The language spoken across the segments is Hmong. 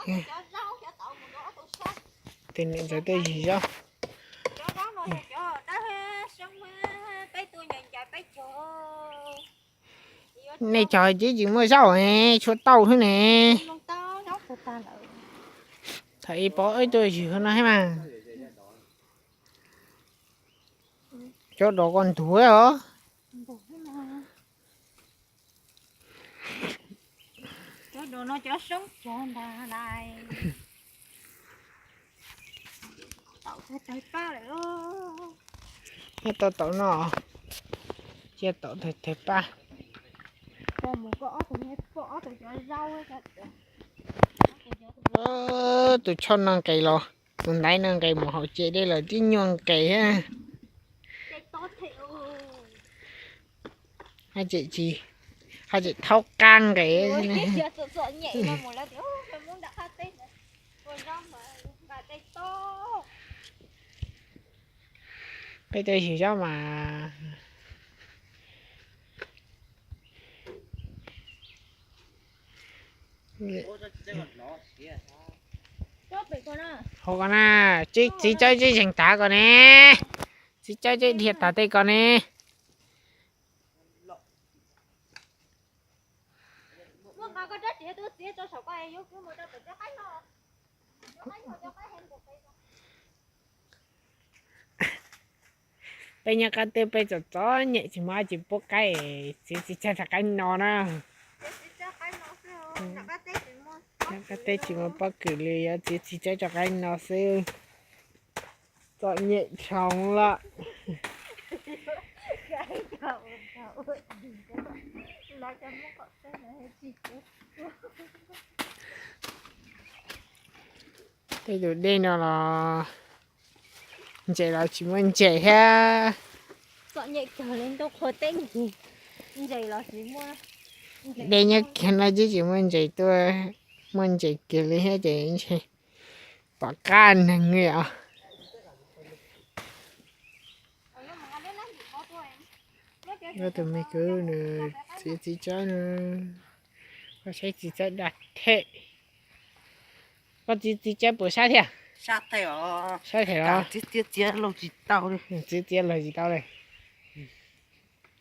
Tus niam ntxawm tuaj yws zaub. Nej cov tsis tsis muaj zaub ne, tshuav tauj xwb ne. Thaum ib pov ib tuaj yws no thiab mas. Cov dos koj ntuag os. Nyob tau taum no, cia taum tawg tawg paj. Tus choj no nqes los, tus ntaiv no nqes mus hauv ces dej lawm tib nyuag nqes thiab. Haj tseem tsis, haj tseem thaub qab nqes. Peb tuaj yws zaub mas. Hauv ko na, txiv tsawb tsis zeeg tav ko ne. Txiv tsawb tsis dhia tas tej ko ne. Peb nyob qab twg peb txom txom nyem tsis muaj dab tsi pub qaib, txiv txiv tsawb rov qaib no na. Nyob qab teb tsis muaj pob kws li, yuav txiv txiv tsawb rov qaib no xwb. Txom nyem dhau lawm. Tej tus dej no los ntses los tsis muaj ntses thiab. Dej nyob kiag no twb tsis muaj ntses tuaj, muaj ntses kiag li thiab ces ntshe pom qab neeg li os. Tus me kwv nws txiav txiv tsawb no, koj saib txiv tsawb daj them. Koj txiav txiv tsawb puas sab thiab? Sab them los? Txiav txiav laug tsis tau li.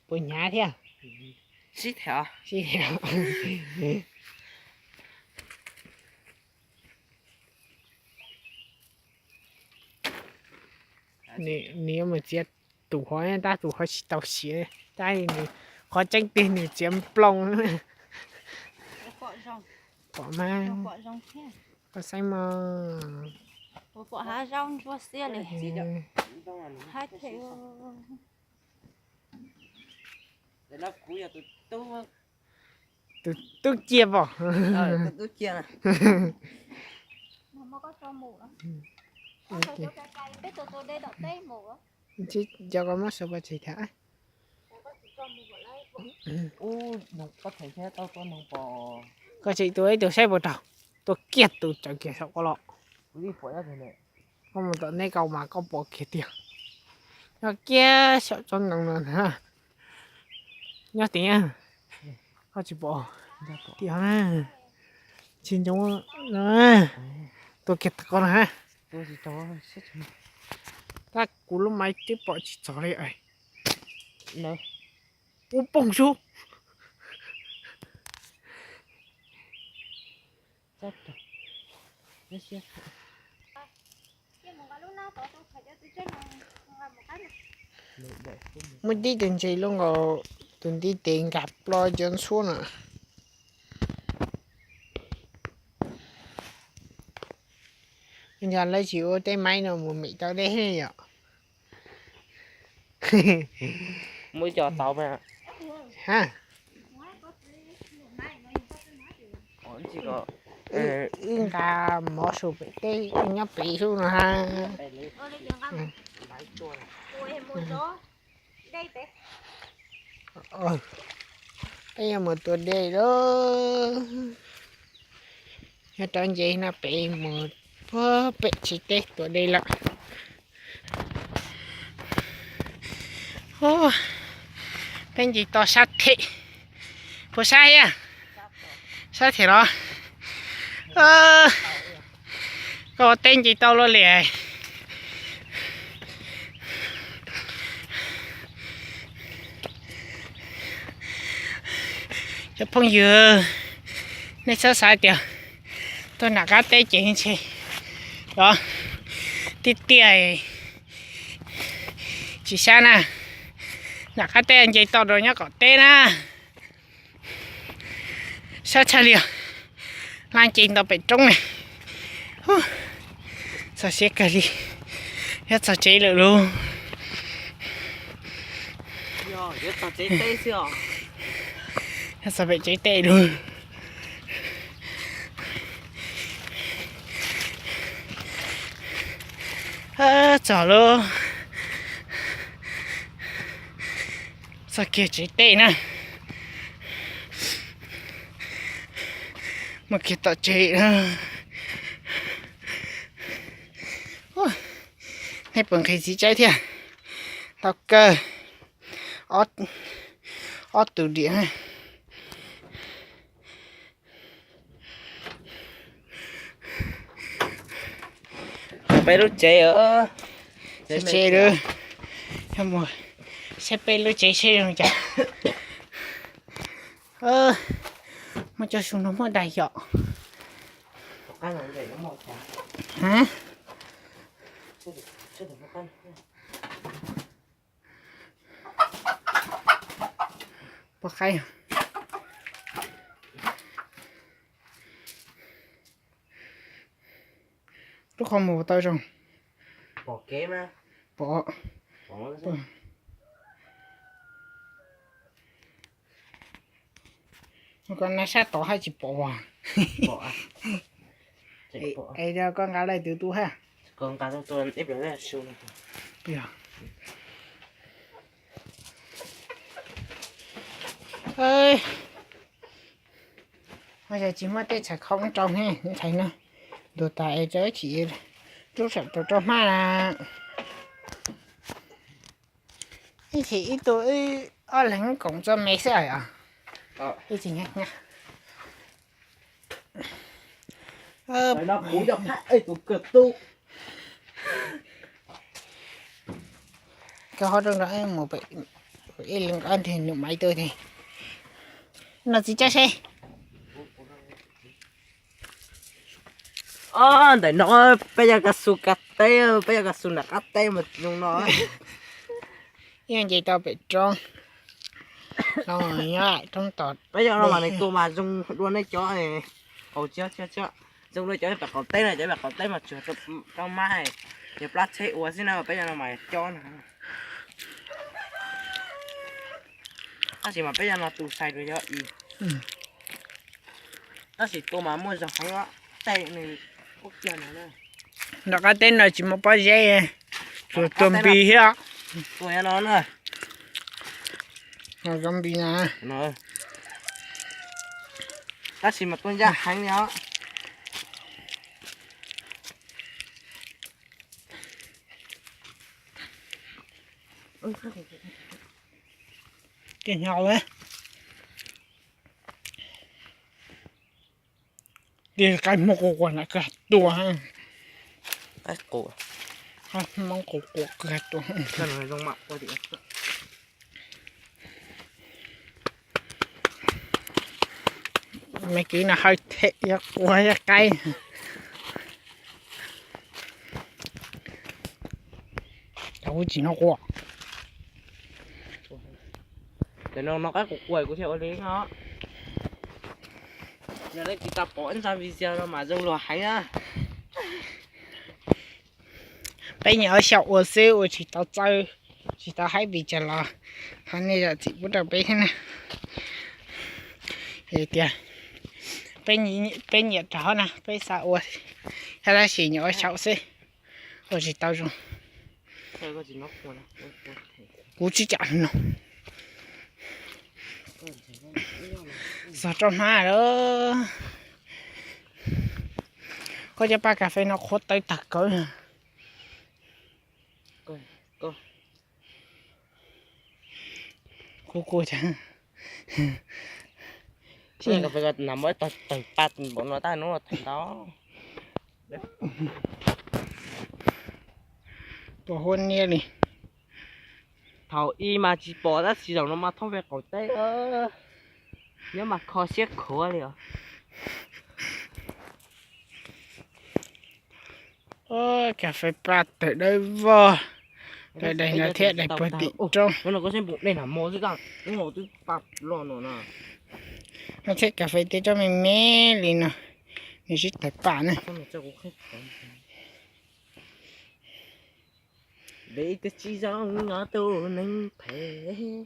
Puas hnyav thiab? Sib them. Nws yuav mus txiav tus hov, tab tus hov tsis tau siav, tab nws qhov tseeb tiag nws txiav nplooj. Pom mas. Koj saib mas. Tus tub ciaj pom. Cov koj muab sau pov tseg thiab. Koj tseem tua ib tug saib puas raug, tua kiag tus tsaws kiag saum koj los. Koj mus tom ntej koj mas koj pom kiag tiag. Nyob kiag saum tsob ntoo no ntag. Nyob tid, koj tsis pom tiag na. Tsis ntsoov no, tua kiag tag koj na. Tab kuv lub maiv twb pom tsis txog li. Ub, poob sub. Muaj tib tug ntses lub nkaus, tus ntiv tes nkag plo cov ntxhuab no. Yog lawv tsis ua tej maiv no mus mem tau dej yom. Muaj ib co tau mas. Ha. Wb nqa mov su pem teb, wb nyob pem xwb no ha. Peb yuav mus tua dej lawm. Nyob rau ntses no pem mus puag pem tsev teb tua dej lawm. Peb nce toj sab them. Puas sab thiab? Sab them los? Koj ua teb nce tau luaj li. Cov phooj ywg, nej txhob xav tias tuaj nram qab teb ces ntshe os, tiaj tiaj tsis sab na. Nram qab teb nce tau rau nyob qaum teb na. Sab tshaj li, laj nce nto pem roob ne. Txog siab kawg li, yuav txog tsev lawm lauj. Yuav txog pem tsev teb lauj. Txog lauj, txog kiag tsev teb na. Mus kiag tom tsev na. Nej puas nqhis txiv tsawb thiab? Tau kawg, ob tug diam. Peb lub tsev, tsev lawm, saib peb lub tsev seb zoo cas. Muaj cov su no muaj dais yom. Pov qaib, lub qhov muag tau zoo. Pom kev mas. Pom. Koj nab sab tod haj tsis pom as. Es koj nqa lawm twb tub hab. Yog tsis muaj tej txhais khau rau ne ntxhais no, ntuas tas es rau ib chim rub saum rau rau hmab na. Ib chim ib tug wb ob leeg koom txoj me xwb os. Ib chim nyob nyob. Koj ho rau nrog mus ib leeg ob nteg num maiv tuaj tiag. No txiv cab seb. Ntawm no peb yog kav xu kav teb, peb yog kav xu nram qab teb mas zoo no. Ib nce tau pem roob, roob tom. Peb yog no mas nws tua mas zoo dua nej cov, zoo dua cov pem qaum teb no, cov pem qaum teb mas tsuas rau mab, yog plab tsheb ua xwb na, peb yog no mas cov no. Tab sis mas peb yog no tus xais dua yog i. Tab sis tua mas muaj zog heev, tej nws ub kiag no. Nram qab teb no tsis muaj pob zeb, tsuas tua npis thiab. Tua npis na. Tab sis mas tua ncaj heev li os. Ces nyo Tias qaib Hmoob quas quas na kawg tuaj. Qaib Hmoob quas quas kawg tuaj. Me kwv no hawb them yuav quas qaib. Cov kuv tsis no quas. Cov no no qaib quas quas kuv thiaj ua li no. Yog leej twg tau pom ib zaj video no mas zoo luag heev na. Peb nyiam ua xyaum ua xwb ua tsis tau txawj, tsis tau haib vim tsam los thov nej zam txim pub rau peb thiab na. Tias peb nyiam rau na, peb xav ua thiab tab sis nyiam ua xyaum xwb, ua tsis tau zoo. Kuv tsis kam no. Txog rau hmab lawm. Koj cov paj kas fes no qhuav tawv tag kawg. Kuv kuv cas. Nam muab tawg pa npaum no tab hnub los tawg ntau. Pom huab niab li. Thaum ub mas tsis pom tab sis zaum no mas thoob fais qaum teb, nyob mas kho siab khuav li os. Kas fes paj tawm dawb vog, daim daim no thiab daim puag tim roob. No thiab kas fes tej roob me me li no, nws sib tawm paj na. Ib tug tsis zoo nyob tus neeg phem.